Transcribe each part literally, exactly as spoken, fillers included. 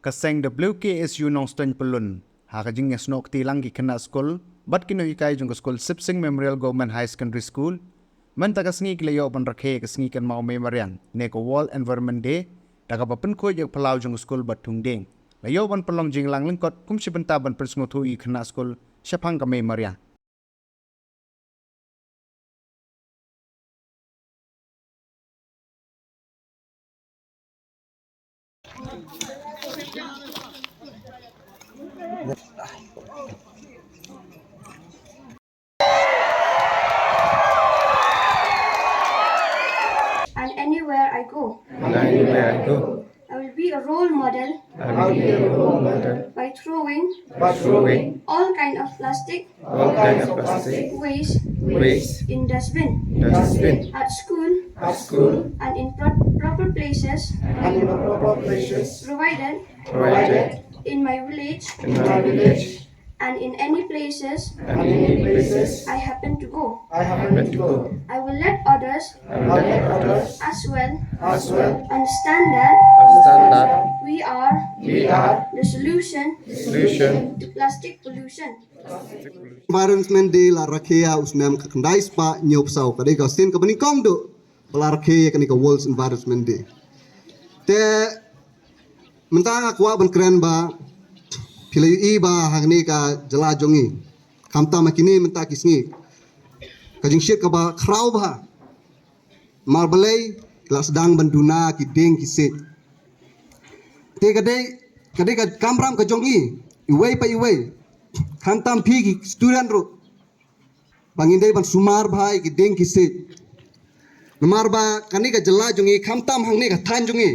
Ka seng W K S U Nongstoiñ Pyllun ha ka jingïasnoh kti lang ki khynnah skul bad ki nonghikai jong ka skul Sipsing Memorial Government Higher Secondary School, mynta ka sngi ki la ïoh ban rakhe ïa ka sngi kynmaw Mei Mariang ne ka World Environment Day da kaba pynkhuid ïa ka phyllaw jong ka skul bad thung dieng. La ïoh ban pynlong jingïalang lyngkot kum shi bynta ban pynsngewthuh ïa ki khynnah skul shaphang ka Mei Mariang. And anywhere I go, And anywhere I go, I will be a role model I will be a role model by throwing by throwing all kind of plastic all kind of plastic waste waste in dustbin dustbin at school at school and in pro- proper places and in proper places provided provided in my village in my village and in any places and in any places I happen to go. I happen to go. I will let others I will let others as well as well understand that understand that we are we are the solution solution to plastic pollution. Environment Day la rakhe ïa u snem ka khyndai spah hynñiew phew saw, ka dei ka sien kaba nyngkong duh ba la rakhe ïa kane ka World Environment Day. Te mynta nga kwah ban kren ba phi la ïohi ba ha kane ka jylla jong ngi, khamtam ha kine mynta ki sngi, ka jingshit kaba khraw bha. Namar balei? Ki la sdang ban duna ki dieng ki siej. Te ka dei, ka dei ka kamram ka jong ngi iwei pa iwei, khamtam phi ki student ruh, ba ngin dei ban sumar bha ïa ki dieng ki siej. Namar ba kane ka jylla jong ngi, khamtam hangne ka thaiñ jong ngi,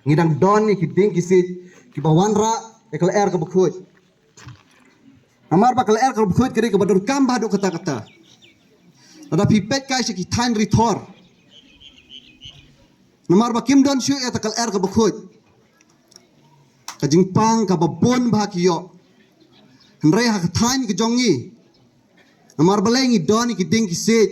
ngi dang don ïa ki dieng ki siej kiba wanrah ïa ka lyer kaba khuid. Namar ba ka lyer kaba khuid ka dei kaba donkam bha haduh katta katta. Lada phi peit kai sha ki thaiñ ri thor, namar ba kim don shuh ïa kata ka lyer kaba khuid, ka jingpang kaba bun bha ki ïoh. Hynrei ha ka thaiñ ka jong ngi, namar balei ngi don ïa ki dieng ki siej,